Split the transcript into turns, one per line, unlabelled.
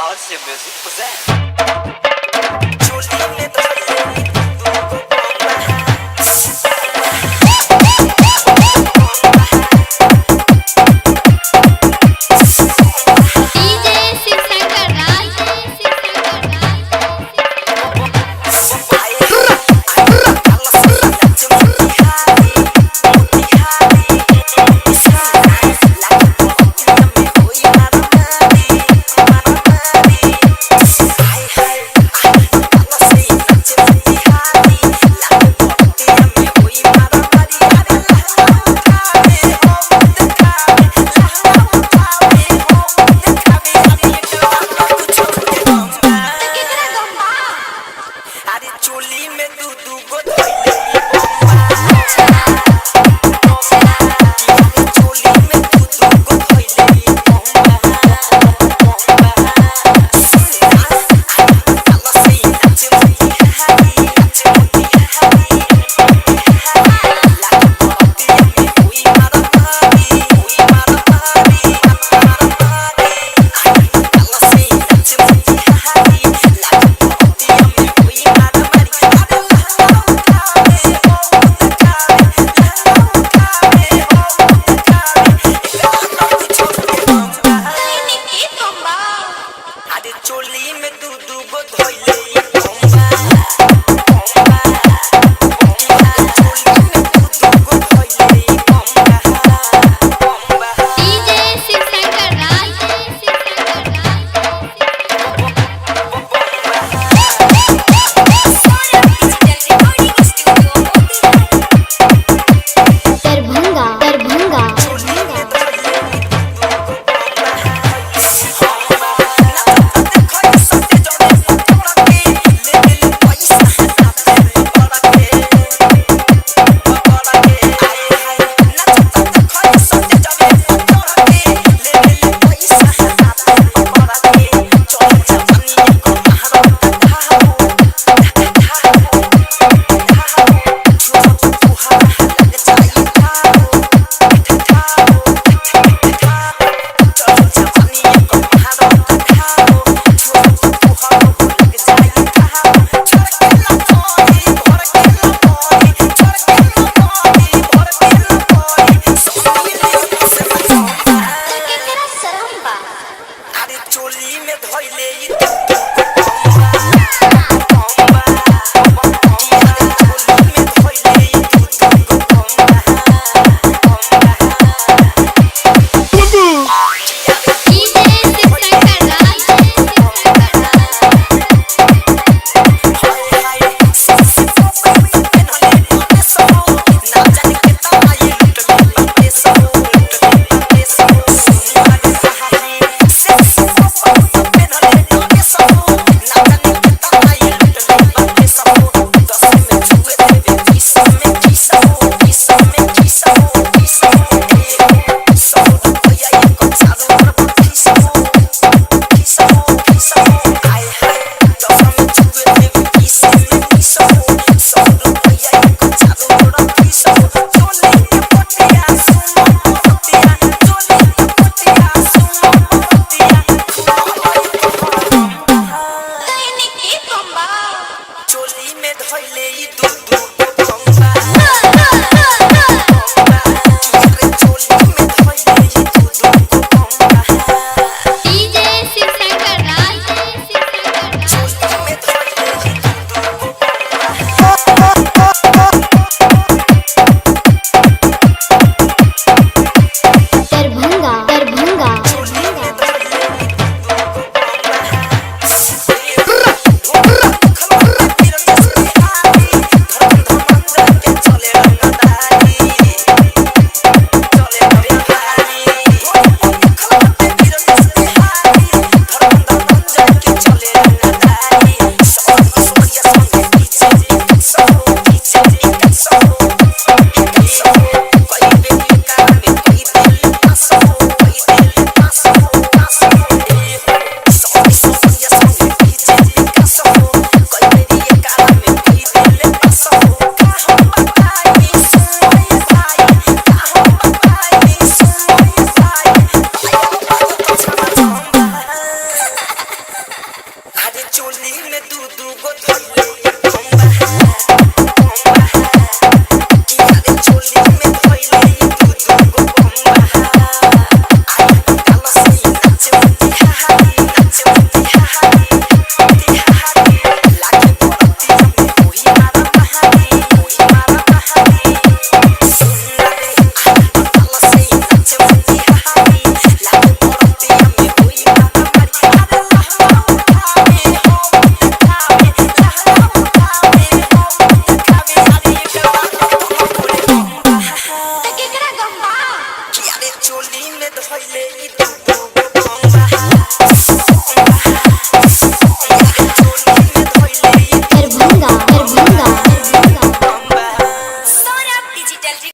RC Music present.
DJ Shiv Shankar Raj, Shiv Shankar Raj.
अरे चोली में दू दू गो धइले बम्बा चोली में दू दू गो धइले बम्बा अरे चोली में दू दू गो धइले बम्बा बम्बा बम्बा चोली में दू दू गो धइले बम्बा बम्बा
DJ Shiv Shankar Raj, Shiv Shankar Raj. Darbhanga, Darbhanga.
अरे चोली में धइले ई बम्बा अरे चोली में धइले ई बम्बा बम्बा
DJ Shiv Shankar Raj, Shiv Shankar Raj.
गो धइले।